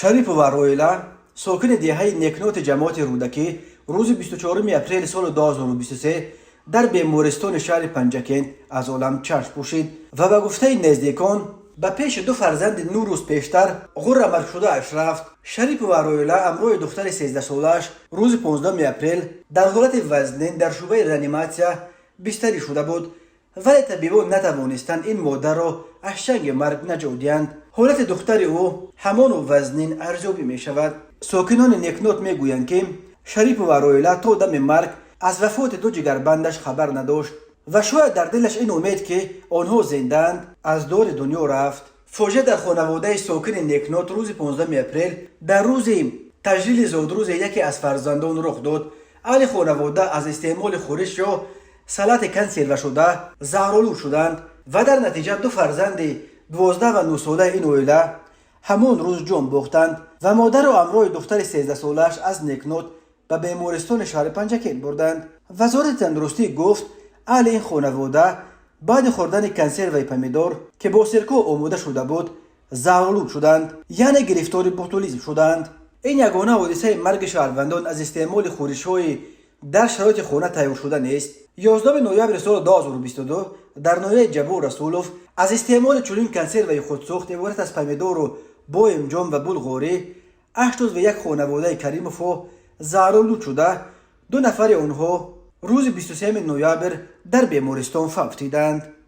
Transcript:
Шарипова Роила, сокини деҳаи Некноти ҷамоати Рӯдакӣ, рӯзи 24 апрели соли 2023 дар бемористони шаҳри Панҷакент аз олам чашм пӯшид ва, ба гуфтаи наздикон, ба пеши ду фарзанди 9 рӯз пештар ғурра маргшудааш рафт. Шарипова Роила ҳамроҳи духтари 13-солааш рӯзи 15 апрел дар ҳолати вазнин дар шӯъбаи реаниматсия бистарӣ шуда буд, вале табибон натавонистанд ин модарро аз чанги марг наҷот диҳанд. Ҳолати духтари ӯ ҳамону вазнин арзёбӣ мешавад. Сокинони Некнот мегӯянд, ки Шарипова Роила то дами марг аз вафоти ду ҷигарбандаш хабар надошт ва шояд дар дилаш ин умед, ки онҳо зиндаанд, аз дори дунё рафт. Фоҷиа дар хонаводаи сокини Некнот рӯзи 15 апрел, дар рӯзи таҷлили зодрӯзи яке аз фарзандон рух дод. Аҳли хонавода аз истеъмоли хӯриш ё салати консервашуда заҳролуд шуданд ва дар натиҷа ду фарзанди 12 ва 9-солаи ин оила ҳамон рӯз ҷон бохтанд ва модару ҳамроҳи духтари 13-солааш аз Некнот ба бемористони шаҳри Панҷакент бурданд. Вазорати тандурустӣ гуфт, аҳли ин хонавода баъди хӯрдани консерваи помидор, ки бо сирко омода шуда буд, заҳролуд шуданд, яъне гирифтори ботулизм шуданд. Ин ягона ҳодисаи марги шаҳрвандон аз истеъмоли хӯришҳои дар шароити хона тайёршуда нест. 11 ноябри соли 2022 дар ноҳияи Ҷаббор Расулов аз истеъмоли чунин консерваи худсохт, иборат аз помидору боимҷон ва булғорӣ, 81 хонаводаи Каримовҳо заҳролуд шуда, ду нафари онҳо рӯзи 23 ноябр дар бемористон фавтиданд.